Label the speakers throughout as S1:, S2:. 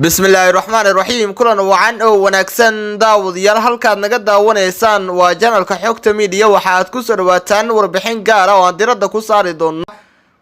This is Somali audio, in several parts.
S1: Bismillaahi raxmaani raxiim. Kulan wacan oo wanaagsan, daawadayaal. Halkaad naga daawanaysaan waa channelka Xogta Media. Waxaad kusoo dhawaataan warbixin gaara oo aan diradda ku saari doono.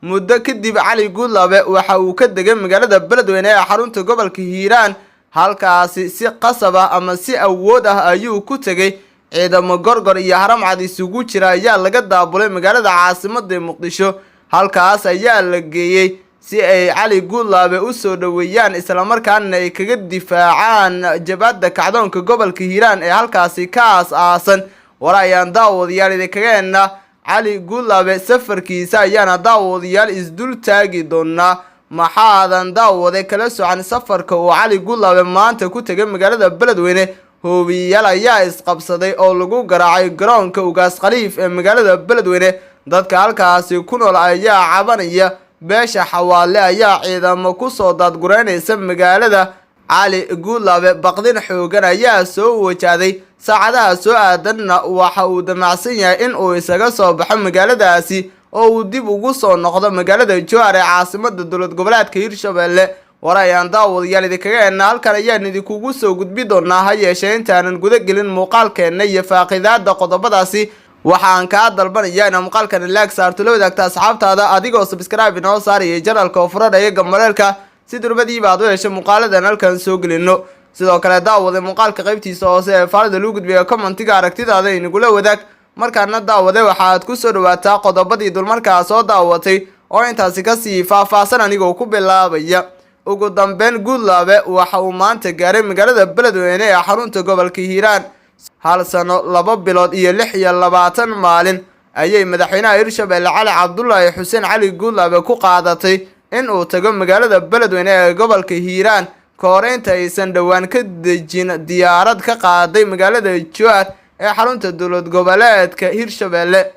S1: Muddo kadib, Cali Guudlaabe waxa uu ka degay magaalada Beledweyne ee xarunta gobolka Hiiraan. Halkaasi si qasab ah ama si awood ah ayuu ku tegay. Ciidamo Gorgor iyo Haramcad isugu jira ayaa laga daabulay magaalada caasimada Muqdisho. Halkaas ayaa la geeyey si ay Cali Guudlaabe usoo dhaweeyaan, islamarkaana ay kaga difaacaan jabhadda kacdoonka gobolka Hiiraan ee halkaasi ka aas-aasan. War ayaan, daawadayaal, idinkaga heenaa Cali Guudlaabe safarkiisa ayaana, daawadayaal, isdul taagi doonaa. Maxaadan, daawade, kala socan safarka uu Cali Guudlaabe maanta ku tegay magaalada Beledweyne? Hoobiyayaal ayaa isqabsaday oo lagu garaacay garoonka Ugaas Khaliif ee magaalada Beledweyne. Dadka halkaasi ku nool ayaa cabanaya. Beesha Xawaale ayaa ciidamo kusoo daadgureynaysa magaalada. Cali Guudlaabe baqdin xoogan ayaa soo wajahday. Saacadaha soo aadanna waxa uu damacsan yahay in uu isaga soo baxo magaaladaasi oo uu dib ugu soo noqdo magaalada Jowhar ee caasimada dowlad goboleedka Hirshabelle. War ayaan, daawadayaal, idinkaga heenaa. Halkan ayaan idinkugu soo gudbi doonaa. Ha yeeshee, intaanan guda gelin muuqaalkeenna iyo faaqidaada qodobadaasi, waxaan kaa dalbanaya inaa muuqaalkan like saarto, la wadaagta asxaabtaada, adigoo subscribe inoo saaraya channelka oo furanaya gambaleelka, si durbadiiba aad u hesho muuqaaladan halkan soo gelino. Sidoo kale, daawade, muuqaalka qaybtiisa hoose ee faalida lagu gudbiya commentiga aragtidaada inagula wadaag. Markaana, daawade, waxaad kusoo dhawaataa qodobadii dulmarkaa soo daawatay oo intaasi kasii faahfaahsan, anigoo ku bilaabaya. Ugu dambeyn, Guudlaabe waxa uu maanta gaaray magaalada Beledweyne ee xarunta gobolka Hiiraan. Hal sano, 2 bilood iyo 26 maalin ayay madaxweynaha Hirshabelle Cali Cabdulaahi Xuseen Cali Guudlaabe ku qaadatay in uu tago magaalada Beledweyne ee gobolka Hiiraan, ka hor inta aysan dhowaan ka dejin diyaarad ka qaaday magaalada Jowhar ee xarunta dowlad goboleedka Hirshabelle.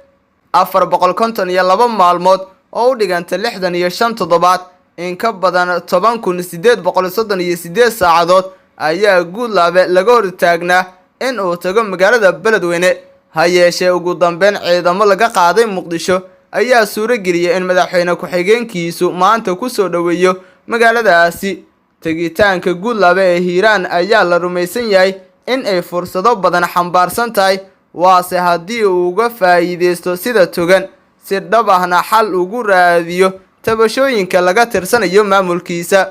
S1: 452 maalmood oo u dhiganta 65 toddobaad, in ka badan 10,838 saacadood ayaa Guudlaabe laga hortaagnaa in uu tago magaalada Beledweyne. Ha yeeshee, ugu dambeyn ciidamo laga qaaday Muqdisho ayaa suuro geliyay in madaxweyne ku-xigeenkiisu maanta kusoo dhoweeyo magaaladaasi. Tegitaanka Guudlaabe ee Hiiraan ayaa la rumaysan yahay in ay fursado badan xambaarsan tahay, waase haddii uu uga faa'iideysto sida togan, si dhab ahna xal ugu raadiyo tabashooyinka laga tirsanayo maamulkiisa.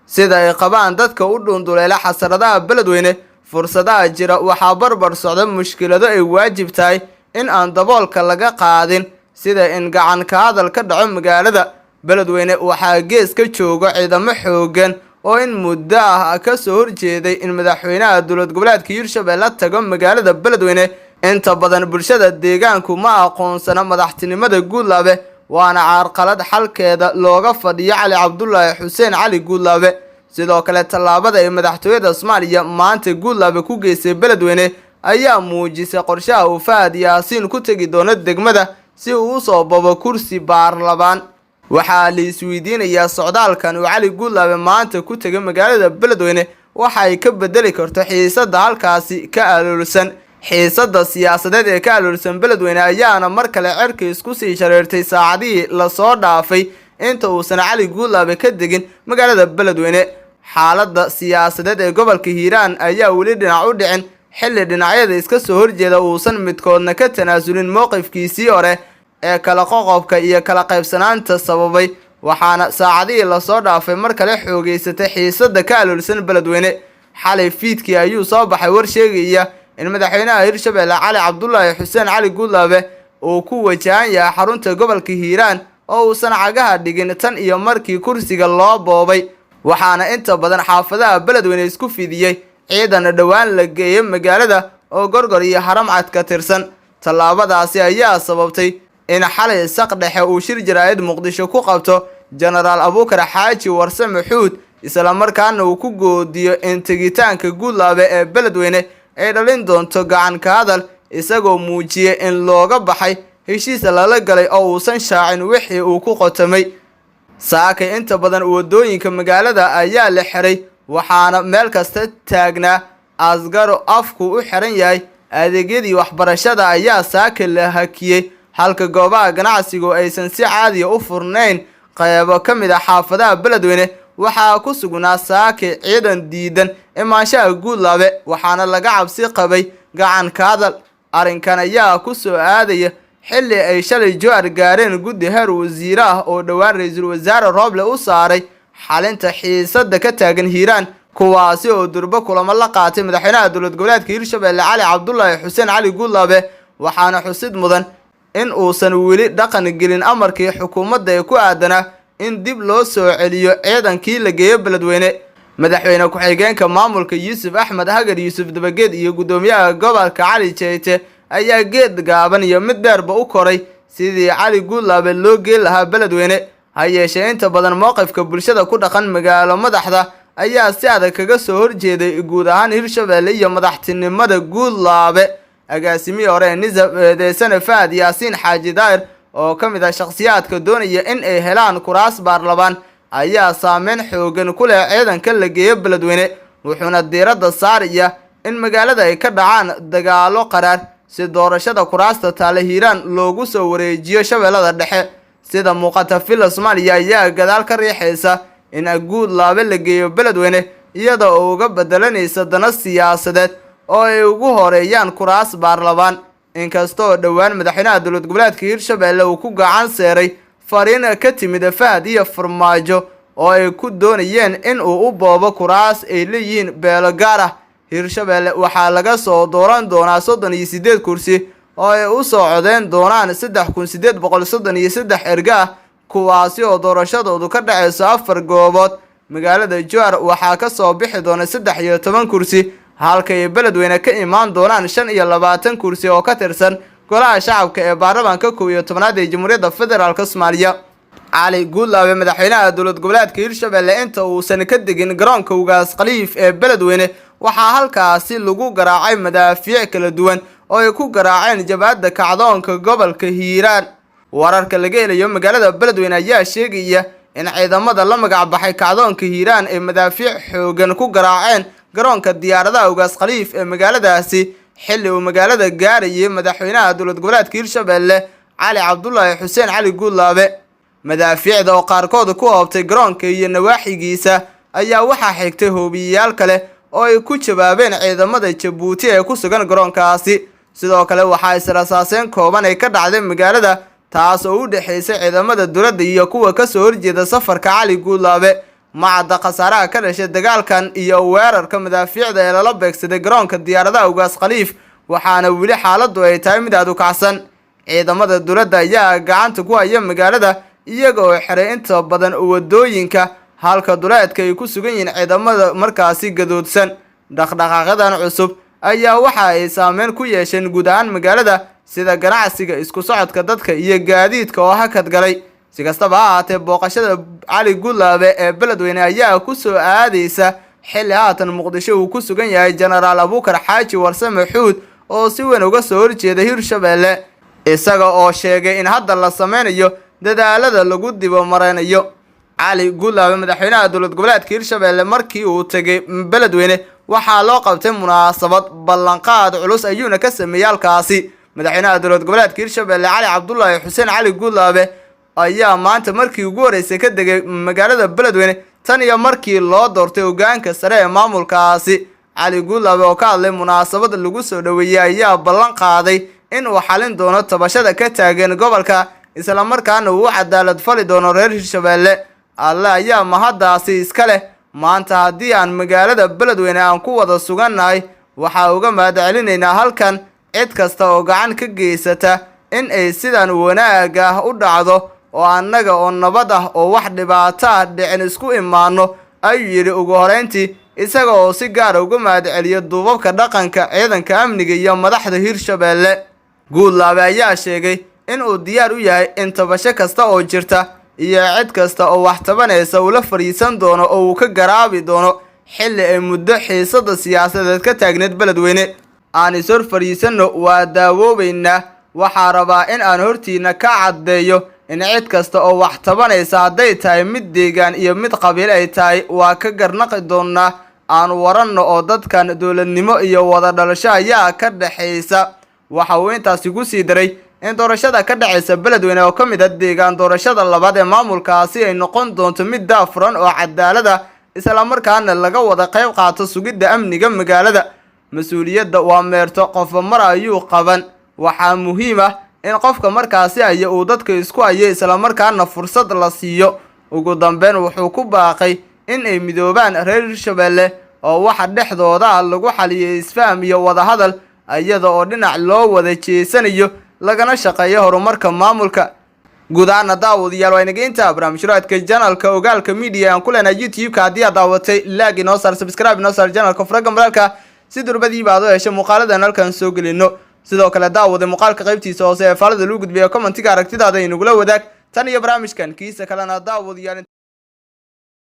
S1: Sida ay qabaan dadka u dhuunduleela xasaradaha Beledweyne, fursadaha jira waxaa barbar socda mushkilado ay waajib tahay in aan daboolka laga qaadin, sida in gacan ka hadal ka dhaco magaalada Beledweyne. Waxaa gees ka jooga ciidamo xoogan oo in muddo ah kasoo horjeeday in madaxweynaha dowlad goboleedka Hirshabelle tago magaalada Beledweyne. Inta badan bulshada deegaanku ma aqoonsana madaxtinimada Guudlaabe, waana carqalad xalkeeda looga fadhiyo Cali Cabdulaahi Xuseen Cali Guudlaabe. Sidoo kale, tallaabada ay madaxtooyada Soomaaliya maanta Guudlaabe ku geysay Beledweyne ayaa muujisay qorshaha uu Fahad Yaasiin ku tegi doono degmada si uu usoo babo kursi baarlamaan. Waxaa la isweydiinayaa socdaalkan uu Cali Guudlaabe maanta ku tegay magaalada Beledweyne waxa ay ka bedeli karto xiisada halkaasi ka aloolsan. Xiisada siyaasadeed ee ka aloolsan Beledweyne ayaana mar kale cirka isku sii shareertay saacadihii lasoo dhaafay, inta uusan Cali Guudlaabe ka degin magaalada Beledweyne. Xaaladda siyaasadeed ee gobolka Hiiraan ayaa weli dhinac u dhicin, xilli dhinacyada iska soo horjeeda uusan midkoodna ka tanaasulin mowqifkiisii hore ee kala qoqobka iyo kala qaybsanaanta sababay. Waxaana saacadihii lasoo dhaafay mar kale xoogeysatay xiisada ka aloolsan Beledweyne. Xalay fiidkii ayuu soo baxay war sheegaya in madaxweynaha Hirshabelle Cali Cabdulaahi Xuseen Cali Guudlaabe uu ku wajahan yahay xarunta gobolka Hiiraan oo uusan cagaha dhigin tan iyo markii kursiga loo boobay. Waxaana inta badan xaafadaha Beledweyne isku fidiyey ciidan dhowaan la geeyay magaalada oo Gorgor iyo Haramcad ka tirsan. Tallaabadaasi ayaa sababtay in xalay saq dhexe uu shir jaraa'id Muqdisho ku qabto Jenaraal Abuukar Xaaji Warsame Xuud, islamarkaana uu ku goodiyo in tegitaanka Guudlaabe ee Beledweyne ay dhalin doonto gacan ka hadal, isagoo muujiyay in looga baxay heshiis lala galay oo uusan shaacin wixii uu ku qotamay. Saakay inta badan wadooyinka magaalada ayaa la xiray, waxaana meel kasta taagnaa asgaro afku u xiran yahay. Adeegyadii waxbarashada ayaa saaka la hakiyey, halka goobaha ganacsigu aysan si caadiya u furnayn qeybo ka mid ah xaafadaha Beledweyne. Waxaa ku sugnaa saake ciidan diidan imaanshaha Guudlaabe, waxaana laga cabsi qabay gacan ka hadal. Arrinkan ayaa ku soo aadaya xilli ay shalay Jowhar gaareen guddi heer wasiire ah oo dhowaan ra-iisul wasaare Rooble u saaray xalinta xiisada ka taagan Hiiraan, kuwaasi oo durbo kulamo la qaatay madaxweynaha dowlad goboleedka Hirshabelle Cali Cabdulaahi Xuseen Cali Guudlaabe. Waxaana xusid mudan in uusan weli dhaqan gelin amarkii xukuumadda ee ku aadanaa in dib loo soo celiyo ciidankii la geeyo Beledweyne. Madaxweyne ku-xigeenka maamulka Yuusuf Axmed Hagar Yuusuf Dabageed iyo guddoomiyaha gobolka Cali Jeyte ayaa geed gaaban iyo mid dheerba u koray sidii Cali Guudlaabe loo geen lahaa Beledweyne. Ha yeeshee, inta badan mowqifka bulshada ku dhaqan magaalo madaxda ayaa si adag kaga soo horjeeday guud ahaan Hirshabelle iyo madaxtinimada Guudlaabe. Agaasimihii hore ee Nisa eedeysane Fahad Yaasiin Xaaji Daahir, oo ka mid ah shakhsiyaadka doonaya in ay helaan kuraas baarlamaan, ayaa saameyn xoogan ku leh ciidanka la geeyo Beledweyne, wuxuuna diiradda saaraya in magaalada ay ka dhacaan dagaalo qaraar si doorashada kuraasta taale Hiiraan loogu soo wareejiyo Shabeellada Dhexe. Sida muuqata, Villa Soomaaliya ayaa gadaal ka riixaysa in Guudlaabe la geeyo Beledweyne, iyada oo uga bedelanaysa dano siyaasadeed oo ay ugu horeeyaan kuraas baarlamaan. Inkastoo dhowaan madaxweynaha dowlad goboleedka Hirshabelle uu ku gacan seeray fariin ka timid Fahad iyo Farmaajo oo ay ku doonayeen in uu u boobo kuraas ay leeyihiin beelo gaar ah. Hirshabelle waxaa laga soo dooran doonaa 38 kursi oo ay u soo codeyn doonaan 3833 erga ah, kuwaasi oo doorashadoodu ka dhaceyso 4 goobood. Magaalada Jowhar waxaa ka soo bixi doona 13 kursi, halka ay Beledweyne ka imaan doonaan 25 kursi oo ka tirsan golaha shacabka ee baarlamaanka 11aad ee Jamhuuriyadda Federaalk Soomaaliya. Cali Guudlaabe, madaxweynaha dowlad goboleedka Hirshabelle, inta uusan ka degin garoonka Ugaas Khaliif ee Beledweyne, waxaa halkaasi lagu garaacay madaafiic kala duwan oo ay ku garaaceen jabhadda kacdoonka gobolka Hiiraan. Wararka laga helayo magaalada Beledweyne ayaa sheegaya in ciidamada la magac baxay kacdoonka Hiiraan ay madaafiic xoogan ku garaaceen garoonka diyaaradaha Ugaas Khaliif ee magaaladaasi, xilli uu magaalada gaarayay madaxweynaha dowlad goboleedka Hirshabelle Cali Cabdulaahi Xuseen Cali Guudlaabe. Madaafiicda oo qaarkood ku hoobtay garoonka iyo nawaaxigiisa ayaa waxaa xigtay hoobiyeyaal kale oo ay ku jawaabeen ciidamada Jabuuti ee ku sugan garoonkaasi. Sidoo kale waxaa israsaaseyn kooban ay ka dhacday magaalada, taas oo u dhexaysay ciidamada dowladda iyo kuwa kasoo horjeeda safarka Cali Guudlaabe. Macadda khasaaraha ka dhashay dagaalkan iyo weerarka madaafiicda ee lala beegsaday garoonka diyaaradaha Ugaas Khaliif, waxaana weli xaaladdu ay tahay mid aad u kacsan. Ciidamada dowladda ayaa gacanta ku haya magaalada, iyaga oo xiray inta badan wadooyinka, halka duleedka ay ku sugan yihiin ciidamada markaasi gadoodsan. Dhaqdhaqaaqyadan cusub ayaa waxa ay saameyn ku yeesheen guud ahaan magaalada, sida ganacsiga, isku socodka dadka iyo gaadiidka oo hakad galay. Si kastaba ha ahaatee, booqashada Cali Guudlaabe ee Beledweyne ayaa ku soo aadaysa xilli haatan Muqdisho uu ku sugan yahay Jenaraal Abuukar Xaaji Warsame Xuud, oo si weyn uga soo horjeeda Hirshabelle, isaga oo sheegay in hadda la sameynayo dadaalada lagu dibo mareynayo. Cali Guudlaabe, madaxweynaha dowlad goboleedka Hirshabelle, markii uu tegay Beledweyne waxaa loo qabtay munaasabad ballanqaad culus ayuuna ka sameeyey halkaasi. Madaxweynaha dowlad goboleedka Hirshabelle Cali Cabdulaahi Xuseen Cali Guudlaabe ayaa maanta markii ugu horeysay ka degay magaalada Beledweyne tan iyo markii loo doortay hogaanka sare ee maamulkaasi. Cali Guudlaabe oo ka hadlay munaasabad lagu soo dhoweeyey ayaa ballan qaaday in uu xalin doono tabashada ka taagan gobolka, islamarkaana uu u cadaalad fali doono reer Hirshabelle. Alle ayaa mahaddaasi iska leh. Maanta haddii aan magaalada Beledweyne aan ku wada sugannahay, waxaa uga mahad celinaynaa halkan cid kasta oo gacan ka geysata in ay sidan wanaag ah u dhacdo, oo annaga oo nabad ah oo wax dhibaato ah dhicin isku imaano, ayuu yidhi ugu horeyntii, isaga oo si gaara uga mahad celiyo duubabka dhaqanka, ciidanka amniga iyo madaxda Hirshabelle. Guudlaabe ayaa sheegay in uu diyaar u yahay in tabasho kasta oo jirta iyo cid kasta oo wax tabanaysa uu la fadhiisan doono oo uu ka garaabi doono, xilli ay muddo xiisada siyaasadeed ka taagneed Beledweyne. Aan is hor fadhiisanno, waa daawoobeynaa. Waxaa rabaa in aan hortiina ka caddeeyo in cid kasta oo wax tabanaysa, hadday tahay mid deegaan iyo mid qabiil ay tahay, waa ka garnaqi doonaa. Aan waranno oo dadkan dowladnimo iyo wada dhalasho ayaa ka dhexaysa. Waxa uu intaasi ku sii daray In doorashada ka dhacaysa Beledweyne, oo ka mid ah deegaan doorashada labaad ee maamulkaasi, ay noqon doonto mid daafuran oo cadaalad ah, islamarkaana laga wada qayb qaato sugidda amniga magaalada. Mas-uuliyadda waa meerto, qofba mar ayuu qaban. Waxaa muhiim ah in qofka markaasi haya uu dadka isku hayo, islamarkaana fursad la siiyo. Ugu dambeyn, wuxuu ku baaqay in ay midoobaan reer Hirshabelle oo waxa dhexdooda ah lagu xaliyay isfaham iyo wadahadal, iyada oo dhinac loo wada jeesanayo, lagana shaqeeyo horumarka maamulka. Guud ahaana, daawadayaal, waa inaga intaa barnaamijraadka channelka Ogaalka Media aan ku leenahay YouTube-ka. Haddii aad daawatay, like inoo saar, subscribe inoo saar channelka, fura gambaleelka si durbadiiba aad u hesho muuqaaladan halkan soo gelino. Sidoo kale, daawada, muuqaalka qaybtiisa hoose ee faalada lagu gudbiya commentiga aragtidaada inagula wadaag. Tan iyo barnaamijkan kiisa kalena, daawadayaal.